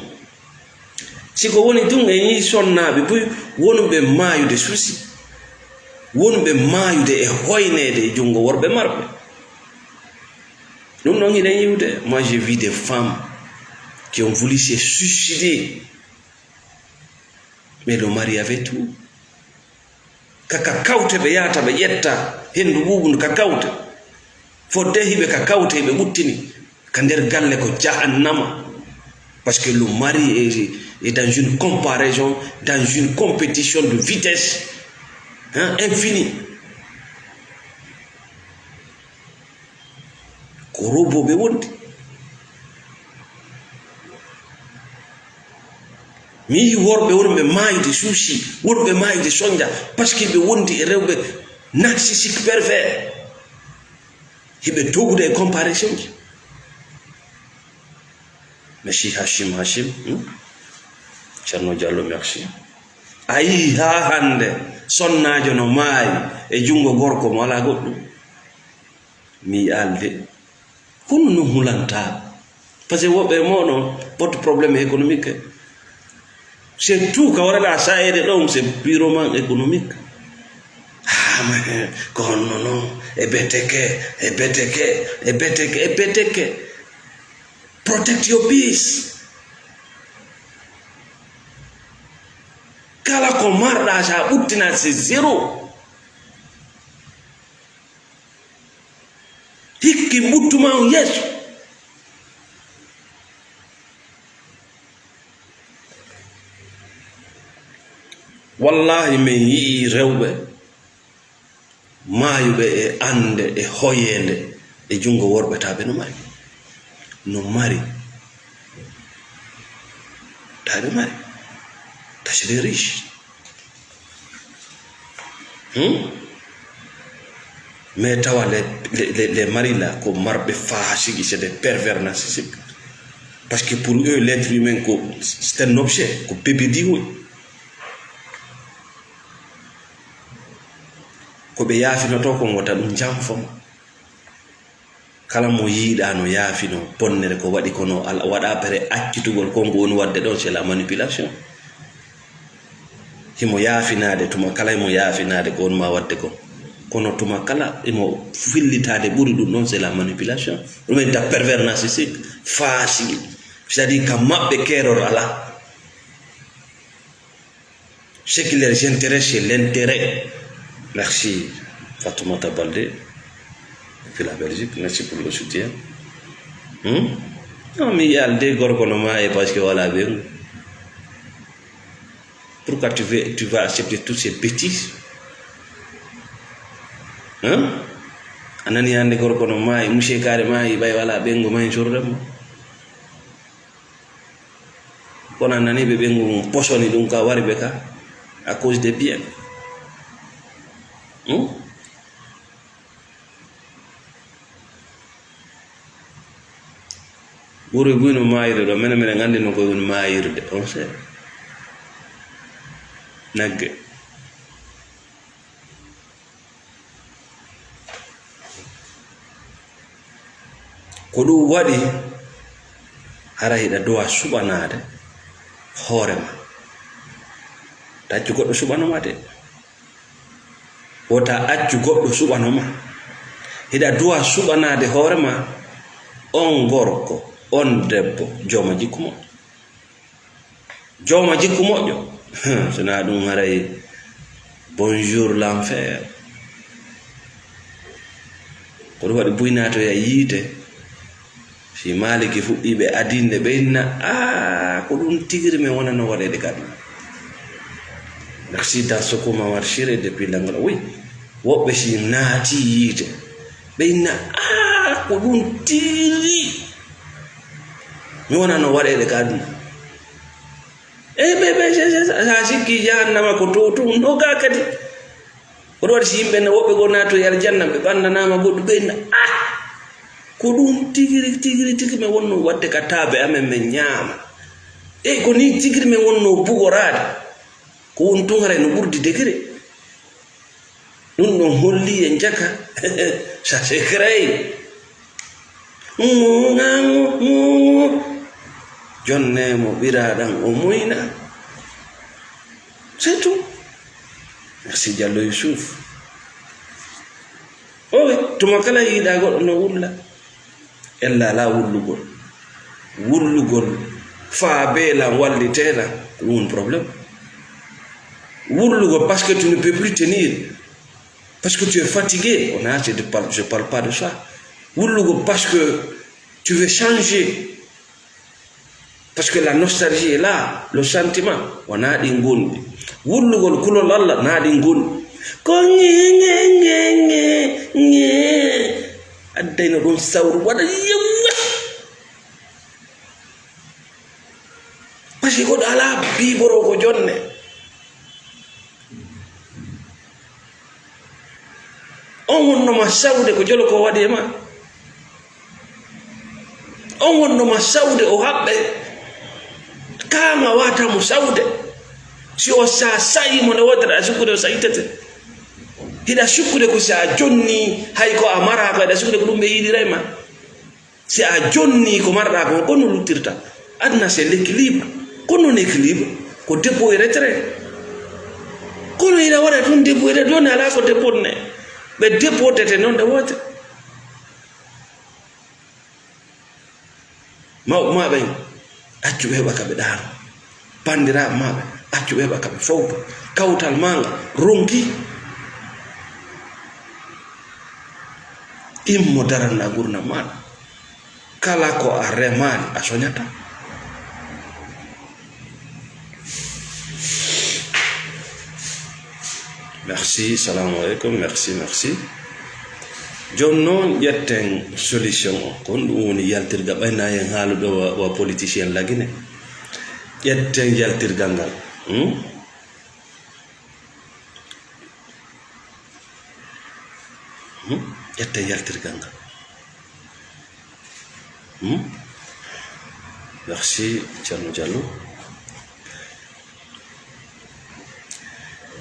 Si ko woni tun, en yii sonnaaɓe buy wonuɓe maayude suusi, wonuɓe maayude e hoyneede e junngo worɓe marɓe. Ɗum ɗon hiɗen yiwde. Moi, j'ai vu des femmes qui ont voulu se suicider. Mais le mari avait tout. Ka, ka kawte ɓe yahata, ɓe ƴetta henndu ɓuuɓundu, ka kawte. Fodde hiɓe ka kawte, hiɓe ɓuttini ka nder galle ko jahannama. Parce que le mari est, est dans une comparaison, dans une compétition de vitesse, hein, infinie. Ko robo ɓe wondi. Mi yii worɓe wonɓe maayde suusi, wonɓe maayde sonja, parce que ɓe wondi e rewɓe narcissique pervers. Hiɓe togude e comparaison ji. Merci Hachim, Hachim, hmm? Thierno Diallo, merci. A yii haa hannde sonnaajo no maayi e junngo gorko mo alaa goɗɗum? Mi yiyaali de. Kono no hulanta. Parce que woɓɓe e mooɗon poto problème économique. C'est tout, ka waraɗa sayeede ɗon, c'est purement économique. Ah, mais ko honno non? E beteke, e beteke, e beteke, e beteke. Protect your peace. Kala ko marɗa, sa ɓuttina, c'est zéro. Hikki mbuttu ma on yeeso. Wallahi, min yi'i rewɓe maayuɓe e annde e hoyeende e junngo worɓe, tawa ɓe no mari. No mari. Tawa ɓe mari. Tawa c'est des riches. Hmm? Mais tawa les, les, les, les maris là, ko marɓe faasigi, c'est des pervers narcissiques. Parce que pour eux, l'être humain, ko, c'est un objet, ko bébé diwoy. Ko ɓe yaafinoto kon wota ɗum janfo mo. Kala mo yiiɗa no yaafino bonnere ko waɗi, kono al-, waɗa pere accitugol kon ko woni waɗde ɗon, c'est la manipulation. Himo yaafinaade tuma kala, himo yaafinaade ko woni ma waɗde kon. Kono tuma kala himo fillitaade ɓuri ɗum ɗon, c'est la manipulation. Ɗum en ta pervers narcissique, faasigi. C'est-à-dire ka maɓɓe keerol alaa. Ce qui les intéresse, c'est l'intérêt. Merci, Fatoumata Baldé, depuis la Belgique. Merci pour le soutien. Hmm? Non, mais il y a des gorko no maayi parce que voilà, bien. Pourquoi tu veux, tu vas accepter toutes ces bêtises? Hein? A nani hannde gorko no maayi, monsieur Kare maayi, ɓay wala ɓengo maayi, sorremo. Kono a nani ɓe ɓe ngu posoni ɗum ka wari ɓe ka à cause de bien. Hmm? Ɓuri buy no maayirde ɗo, mene mene nganndi no koye woni maayirde, on sait. Nagge. Ko ɗum waɗi, hara hiɗa duwa suɓanaade hoore ma. Ta accu goɗɗo suɓano ma de. Wota accu goɗɗo suɓano ma. Hiɗa duwa suɓanaade hoore ma, on gorko, on debbo, jooma jikku mo. Jooma jikku moƴƴo. Sona ɗum haray, bonjour l'enfer. Ko ɗum waɗi buy naatoya yiite. Si Maaliki fuɗɗii ɓe adinde, ɓe inna, "Ah, ko ɗum tigiri min wonano waɗeede ka ɗum." Merci dans ce que ma war chiré depuis l'Angola. Oui, woɓɓe si naati yiite, ɓe inna, "Ah, ko ɗum tigiri min wonano waɗeede ka ɗum." E ɓe, ɓe, se, se, sa sikki jahannama ko to, to, no ga kadi. Ko ɗum waɗi si yimɓe ne woɓɓe goo naatoyi aljanna, ɓe ɓanndanama goɗɗum, ɓe inna, "Ah, ko ɗum tigiri, tigiri, tigi min wonno waɗde ka taabe amen, min ñaama. Ey, ko ni tigiri min wonno bugoraade." Ko woni tun haray no ɓurdi degré. Ɗum ɗon holli en jaka. Ça c'est créé. Ŋuŋa, ŋu, ŋu, ŋu. Jonne mo ɓiraɗan o moyna. C'est tout. Merci Diallo Youssouf. O wi, tuma kala yiɗa goɗɗo no wulla. Ella alaa wullugol. Wullugol faa beelan walliteelan, ko ɗum woni problème. Wullugol parce que tu ne peux plus tenir. Parce que tu es fatigué. On a, je ne parle, je parle pas de ça. Wullugo parce que tu veux changer. Parce que la nostalgie est là, le sentiment, wonaa ɗi ngonɗi. Wullugol kulol Allah, naa ɗi ngonɗi. Ko ŋe, ŋe, ŋe, ŋe, ŋe. Addayno ɗum sawru, waɗa yewwa. Parce que goɗɗo alaa biiboro ko jonne. On wonnoma sawde ko jolo ko waɗi e ma. On wonnoma sawde o haɓɓe. Kaŋa wata mo sawde. Si o sa sayi mo nde wotere, a sukkude o saytete. Hiɗa sukkude ko si a jonni, hay ko a mara ko, hiɗa sukkude ko ɗum ɓe yiɗira e ma. Si a jonni ko marɗa ko, ko no luttirta. Aduna, c'est l'équilibre. Ko non équilibre, ko dépôt et retrait. Kono ina waɗa tun dépôt et retrait, joni alaa ko dépôt ne. Ɓe dépôt tete noon nde woote. Mawɓe ma ɓen, accu ɓe heɓa ka ɓe ɗaano. Banndiraaɓe ma ɓe, accu ɓe heɓa ka ɓe fowto. Kawtal ma ngal ronki. Immo daranɗa gurdam maɗa. Kala ko a remaani, a soñata. Merci, salamu aleykum, merci, merci. Jooni noon, ƴetten solution o. Ko honɗum woni yaltirgal? Ɓay na en haaluɗo wa, wa politicien Lagine. Ƴetten yaltirgal ngal. Hmm? Hmm? Ƴetten yaltirgal ngal. Hmm? Merci, Ceerno Diallo.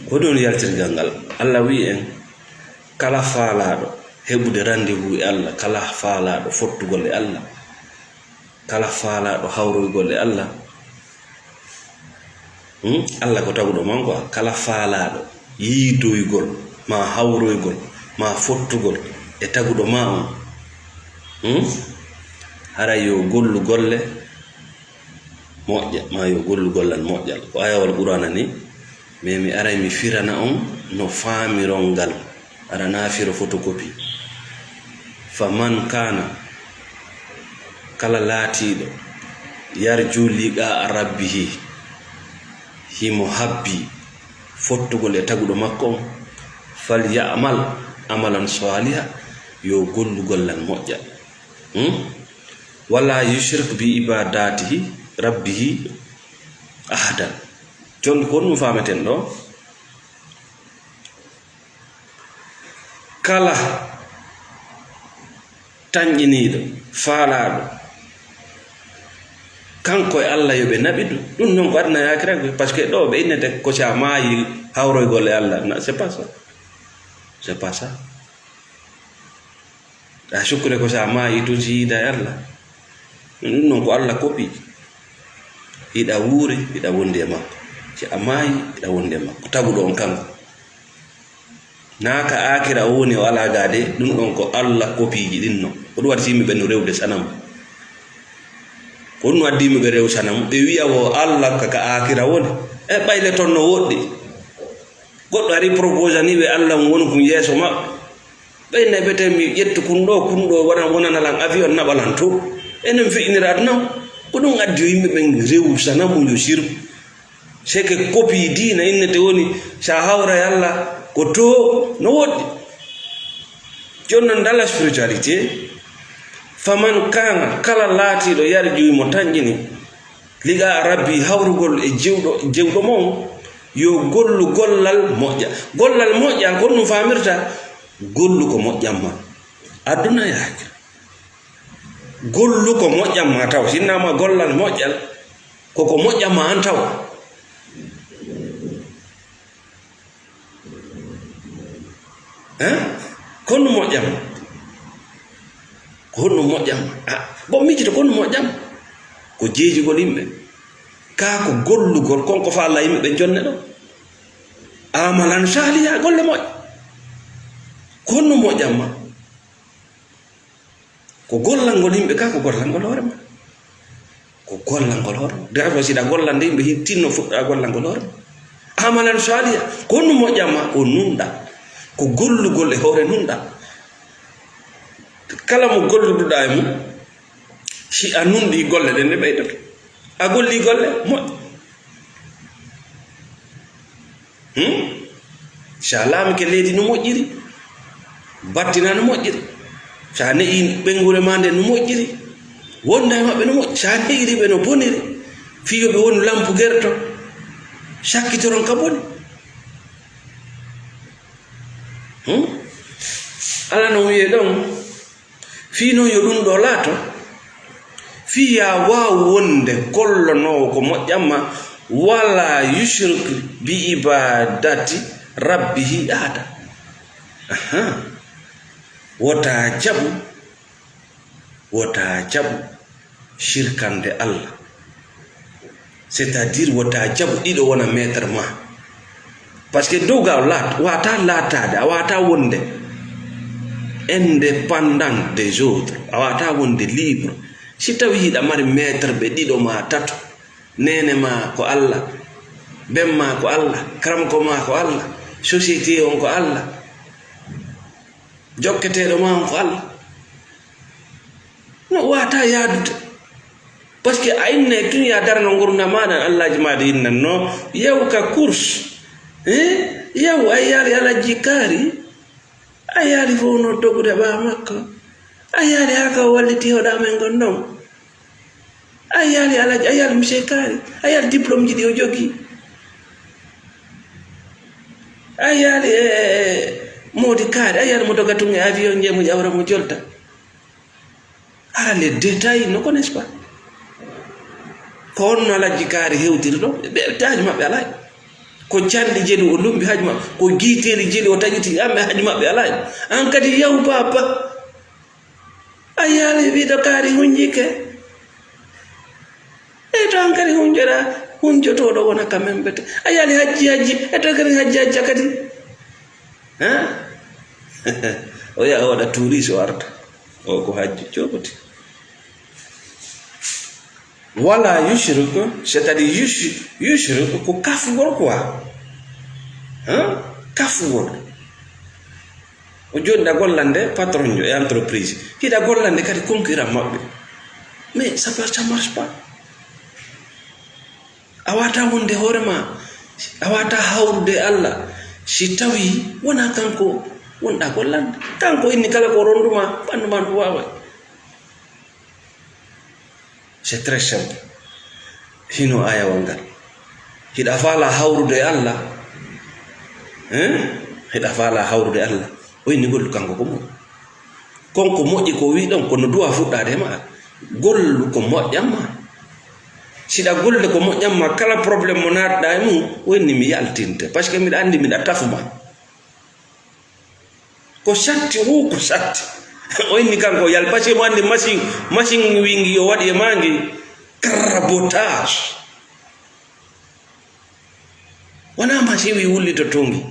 Ko ɗum yaltirgal ngal. Allah wi'i en, kala faalaaɗo heɓude rendez-vous e Allah, kala faalaaɗo fottugol e Allah, kala faalaaɗo hawroygol e Allah, hmm? Allah ko taguɗo ma on ko, kala faalaaɗo yiidoygol, ma hawroygol, ma fottugol e taguɗo ma on, hmm? Haray yo gollu golle moƴƴa, ma yo gollu gollal moƴƴal. Ko ayawal Qur'aana ni, mais mi aray mi firana on no faamiron ngal. Aɗa naafira photocopie. Fa man kana, kala laatiiɗo, yarju liqaa rabbihi, himo habbi fottugol e taguɗo makko on, fal ya'mal amalan saliha, yo gollu gollal moƴƴa. Hmm? Wala yushrik bi ibadatihi rabbihi ahadan. Jooni ko honɗum faameten ɗo? Kala tanƴiniiɗo, faalaaɗo, kanko e Allah yo ɓe naɓidu. Ɗum noon ko aduna e aakira, parce que ɗo ɓe innete ko si a maayi hawroygol e Allah. Na, c'est pas ça. C'est pas ça. A sukkude ko si a maayi tun si yiida e Allah. Ɗum noon ko Allah kopi. Hiɗa wuuri, hiɗa wondi e makko. Si a maayi, hiɗa wondi e makko. Taguɗo on kanko. Naa ka aakira o woni o alaa gaa de, ɗum ɗon ko Allah kopiiji ɗin non. Ko ɗum waɗi si yimɓe ɓen no rewde sanamu. Ko ɗum addi yimɓe ɓe rew sanamu. Ɓe wi'a wo Allah ka, ka aakira woni. E ɓayle ton no woɗɗi. Goɗɗo ari proposani ɓe Allah on woni kun yeeso maɓɓe. Ɓay naɓeten mi ƴettu kun ɗo, kun ɗo wona, wonana lan avion naɓa lan to. Enen feƴinira aduna. Ko ɗum addi yo yimɓe ɓen rewu sanamu yo sirku. C'est que copie diina innete woni, sa hawra e Allah, ko to no woɗɗi. Jooni non dans la spiritualité, faman kana, kala laatiiɗo yarjuwi mo tanƴini, liqa rabbi, hawrugol e jewɗo, jewɗo mon, yo gollu gollal moƴƴa. Gollal moƴƴal, ko ɗum faamirta, gollu ko moƴƴan ma. Aduna e aakira. Gollu ko moƴƴan ma taw. Sinnama gollal moƴƴal, ko ko moƴƴan ma an taw. Hein? Ko honɗum moƴƴan ma? Ko honɗum moƴƴan ma? Ah, bon, miijito ko honɗum moƴƴan ma? Ko jeejugol yimɓe. Kaa ko gollugol, kon ko fa Allah yimɓe ɓen jonne ɗo. Amalan saliha, golle moƴƴe. Ko honɗum moƴƴan ma? Ko gollangol yimɓe ka, ko gollangol hoore ma. Ko gollangol hoore ma. Dara ko siɗa gollande yimɓe, hin tinno fuɗɗa gollangol hoore ma. Amalan saliha, ko honɗum moƴƴan ma? Ko nunɗa. Ko gollugol e hoore nunɗa. Kala mo golluduɗaa e mum, si a nunɗii golle ɗen, ɗe ɓeydoto. A gollii golle moƴƴe. Hmm? Si a laamike leydi no moƴƴiri, battina no moƴƴiri. Si a ne'i ɓeynguure maa nden no moƴƴiri, wonda e maɓɓe no moƴƴi. Si a ne'iri ɓe no boniri, fii yo ɓe wonu lampu gerto, sakkitoron ka boni. Hmm? Alla no wi'e ɗon, fii non yo ɗum ɗoo laato, fii yaa waawu wonde gollonoowo ko moƴƴan ma, wala yushrik bi ibadati rabbihi ahada. Aha. Wota jaɓu, wota jaɓu shirkande Alla. C'est-à-dire, wota jaɓu ɗiɗo wona maître ma. Parce que dow ga a laat-, wata laataade, a wata wonde indépendant des autres, a wata wonde libre. Si tawi hiɗa mari maître ɓe ɗiɗo ma tato, neene ma ko Alla, ben ma ko Alla, karamoko ma ko Alla, société on ko Alla, jokketeeɗo ma on ko Alla. No wata yaadude. Parce que a innay tun ya darano ngurndan maaɗa, Allaaji maaɗa innanno, yahu ka course. Eh? Yahu, a yaali Alhaji Kaari. A yaali fof no dogude ɓaawo makko. A yaali haa ka o walliti hoɗa men ngon ɗon. A yaali Alhaji, a yaali Monsieur Kaari. A yaali diplôme ji ɗi o jogii. A yaali e, e, e Moodi Kaari. A yaali mo doga tun e avion, jeemuji awra mo jolta. Ara les détails, ils ne connaissent pas. Ko honno Alhaji Kaari hewtiri ɗo? Ɓe, ɓe haaju maɓɓe alaa. Ko canɗi jeli o lumbi haaju maɓɓe. Ko giiteeli jeli o taƴiti, amɓe haaju maɓɓe alaa. An kadi yahu papa. A yaali wiɗo Kaari hunjike. E to an kadi hunjoɗa, hunjotooɗo wona ka men bete. A yaali hajji hajji, e to kadi hajji hajja kadi. Ha? O yaha o waɗa touriste o arta. O ko hajju coɓoti. Wala yushrik, c'est-à-dire yush-, yushrik ko kafugol quoi. Ha? Kafugol. O joni ɗa gollande patron jo e entreprise. Hiɗa gollande kadi concurrent maɓɓe. Mais ça peut, ça marche pas. A wata wonde hoore ma, a wata hawrude e Alla, si tawi wona kanko wonɗa gollande. Kanko inni kala ko ronduma, ɓandu ma ndu waway. C'est très simple. Hino ayawal ngal. Hiɗa faala hawrude e Alla? Hein? Hiɗa faala hawrude e Alla? O inni gollu kanko ko moƴƴi. Kon ko moƴƴi ko wi ɗon, kono duwa fuɗɗaade e maɗa. Gollu ko moƴƴan ma. Siɗa gollude ko moƴƴan ma, kala problème mo naatɗa e mum, o inni mi yaltinte. Parce que miɗa anndi miɗa tafu ma. Ko satti, o ko satti. O inni kanko yal, parce que mo anndi machine, machine wingi yo waɗi e mangi, crabotage. Wona machine wi wullito tongi.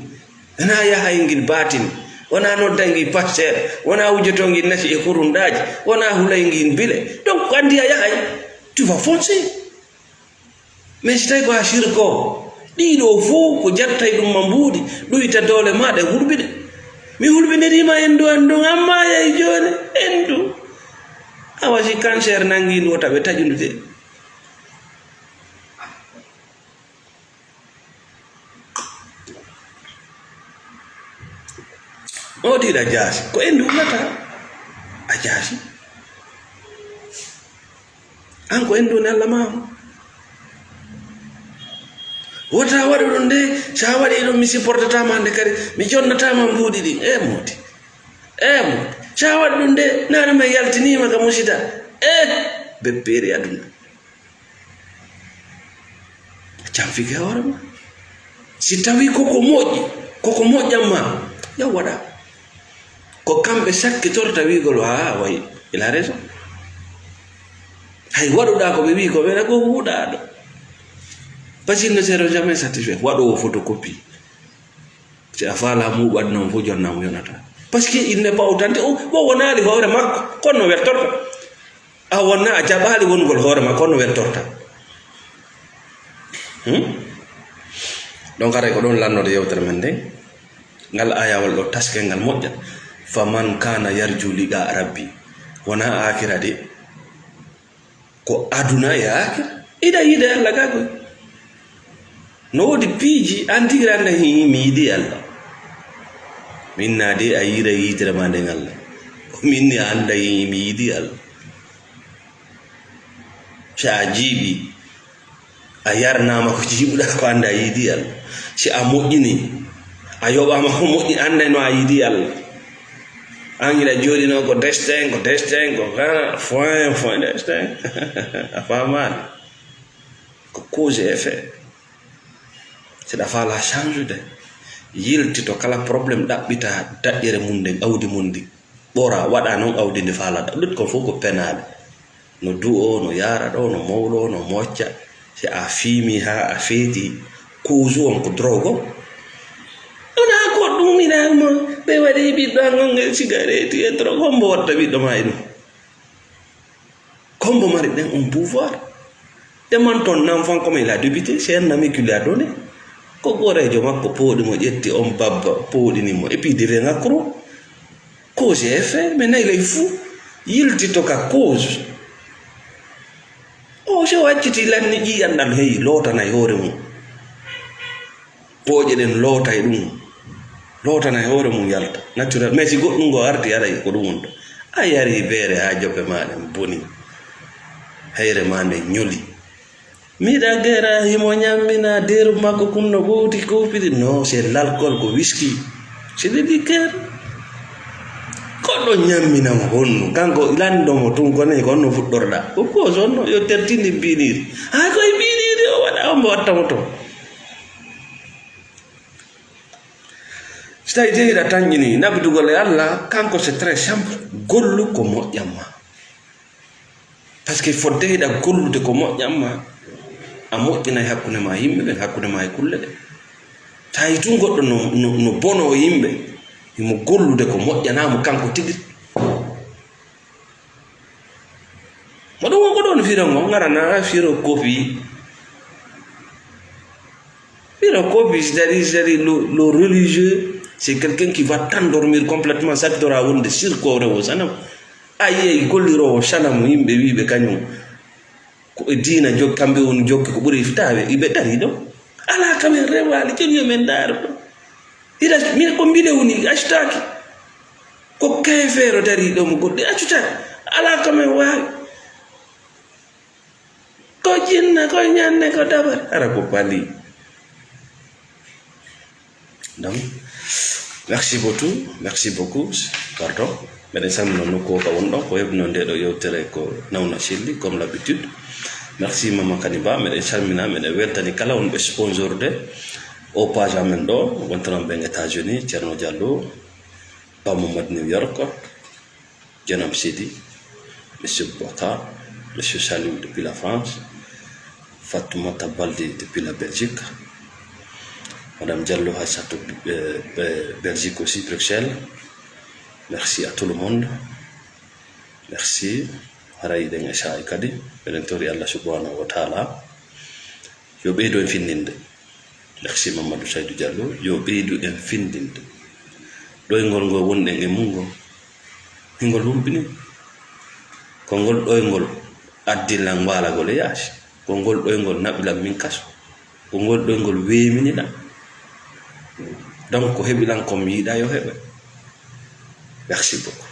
Wona yahay ngin batin. Wona nodda ngi pasteur. Wona wujjoto ngi nasi e kurundaji. Wona hulay ngin bile. Donc, ko anndi a yahay, tu vas foncer. Mais si tawi ko a sirko, ɗiɗo fof ko jattay ɗum ma mbuuɗi, ɗuyta doole maɗa e hulɓide. Mi hulɓiniriima endu an ndun, amma yay jooni endu. Awa si cancer nangi ndu, wota ɓe taƴundu de. O tiiɗa jaasi, ko endu hulata. A jaasi. An ko endu ne Allah ma on. Wota waɗu ɗum de, sa waɗi ɗum mi supportata ma nde kadi, mi jonnata ma mbuuɗi ɗin. E moodi. E moodi. Sa waɗi ɗum de, nani mi yaltinima ka musida. E beppeeri aduna. Canfike hoore ma. Si tawi koko moƴƴi, koko moƴƴan ma, yaw waɗa. Ko kamɓe sakkitorta wiigol, "Ah, way, il a raison." Hay waɗuɗa ko ɓe wii ko ɓe ko huuɗaɗo. Parce qu'il ne sera jamais satisfait. Waɗowo photocopie. Si a faala muɓat noon fof, jonna mo yonata. Parce que il n'est pas authentique. O, o wonaali hoore makko, kono no weltorta. A wonna a jaɓaali wongol hoore ma, kono weltorta. Hmm? Donc, haray ko ɗon lannoɗo yewtere men nden. Ngal ayawal ɗo taskel ngal moƴƴa. "Faman kana yarju liqa rabbi." Wonaa aakira de. Ko aduna e aakira. Iɗa yiɗa Allah gaa koy. No woodi piiji, an tigi aɗa annda hi mi yiɗi Allah. Min naa de a yiɗa yitere ma nden Allah. Min ni a annda hi mi yiɗi Allah. Si a jiiɓi, a yarnaama ko jiiɓuɗaa ko annda a yiɗi Allah. Si a moƴƴini, a yoɓaama ko moƴƴi, annda no a yiɗi Allah. An hiɗa jooɗi no ko destin, ko destin, ko kana, foin, foin destin. A faamaali? Ko cause et effet. Si ɗa faala change de, yiltito kala problème, ɗaɓɓita daƴƴere mum nden, awdi mum ndi. Ɓora, waɗa non awdi ndi faalaɗa. Ɗut kon fof ko penaale. No du'o, no yaara ɗo, no mawlo, no mocca. Si a fiimi haa a feeti, cause on ko drogue on. Wona ko ɗum ina mo, ɓe waɗi ɓiɗɗo an on e sigareeti e drogue. Hombo watta ɓiɗɗo ma e ɗum? Kombo mari ɗen on pouvoir. Demanton nan fan comme il a débuté, c'est un ami qui lui a donné. Ko gooreejo makko pooɗi mo, ƴetti on babba, pooɗini mo. Et puis devient accro. Cause et effet, mais nay lay fou. Yiltito ka cause. O si o acciti lanni ƴiiƴan ɗan, hey, lootanay hoore mum. Pooƴe ɗen lootay ɗum. Lootana e hoore mum yalta. Naturel. Mais si goɗɗum ngo arti, aray ko ɗum wonta. A yari beere haa joppe ma ɗen boni. Hayre ma nden ñoli. Miɗa gera himo ñammina deru makko kun no ɓowti koofiri. Non, c'est l'alcool, ko whisky. C'est le liqueur. Goɗɗo ñammina mo honno. Kanko lanndo mo tun ko ne ko honno fuɗɗorɗa. Ko ko honno yo tertindi mbiɗiri. Haa koye mbiɗiri o waɗa, on mo watta mo ton. Si tawi jeyiɗa tanƴini naɓidugol e Allah, kanko c'est très simple. Gollu ko moƴƴan ma. Parce que fodde hiɗa gollude ko moƴƴan ma, a moƴƴinay hakkunde ma e yimɓe ɓen, hakkunde ma e kulle ɗe. Tawi tun goɗɗo no, no, no bono yimɓe, himo gollude ko moƴƴana mo kanko tigi. Mo ɗum won ko ɗon firo ngo, ngarana firo kofi. Firo kofi, c'est-à-dire, c'est-à-dire le, le religieux, c'est quelqu'un qui va t'endormir complètement, saktora wonde sirkore o sanam. A yiyay gollirowo sanamu yimɓe wiiɓe kañum ko e diina jokki, kamɓe woni jokki ko ɓuri fitaaɓe, iɓe dari ɗo. Alaa kam en rewaali, jooni yo men ndaar ɗo. Ina, min ko mbiɗe woni, actaaki. Ko keefeero dari ɗo mo goɗɗi, accuta. Alaa kam en waawi. Ko jinna, ko ñande, ko dabar. Ara ko bali. Donc, merci beaucoup, merci beaucoup, pardon. Meɗen salmina nokku o ka wonɗon, ko heɓno nde ɗo yewtere ko Nawna Selli, comme l'habitude. Merci Mama Kani Ba, meɗen salmina, meɗen weltani kala wonɓe sponsorde o page amen ɗo, wontanon ɓen États-Unis, Thierno Diallo, Ba Mamadou New York, Janam Sidi, Monsieur Boubacar, Monsieur Saliou depuis la France, Fatoumata Baldé depuis la Belgique, Madame Diallo Hassatou, euh, euh, Belgique aussi, Bruxelles. Merci à tout le monde. Merci. Haray ɗen e saa'i kadi, eɗen tori Allah subhanahu wa ta'ala yo ɓeydu en finninde. Merci Mamadou Saydou Diallo, yo ɓeydu en findinde. Ɗoyngol ngol wonɗen e mum ngol, hingol humpini. Ko ngol ɗoyngol addi lan waalagol e yaasi. Ko ngol ɗoyngol naɓi lan min kaso. Ko ngol ɗoyngol weemini lan. Donc, ko heɓi lan ko mi yiɗa yo heɓe. Merci beaucoup.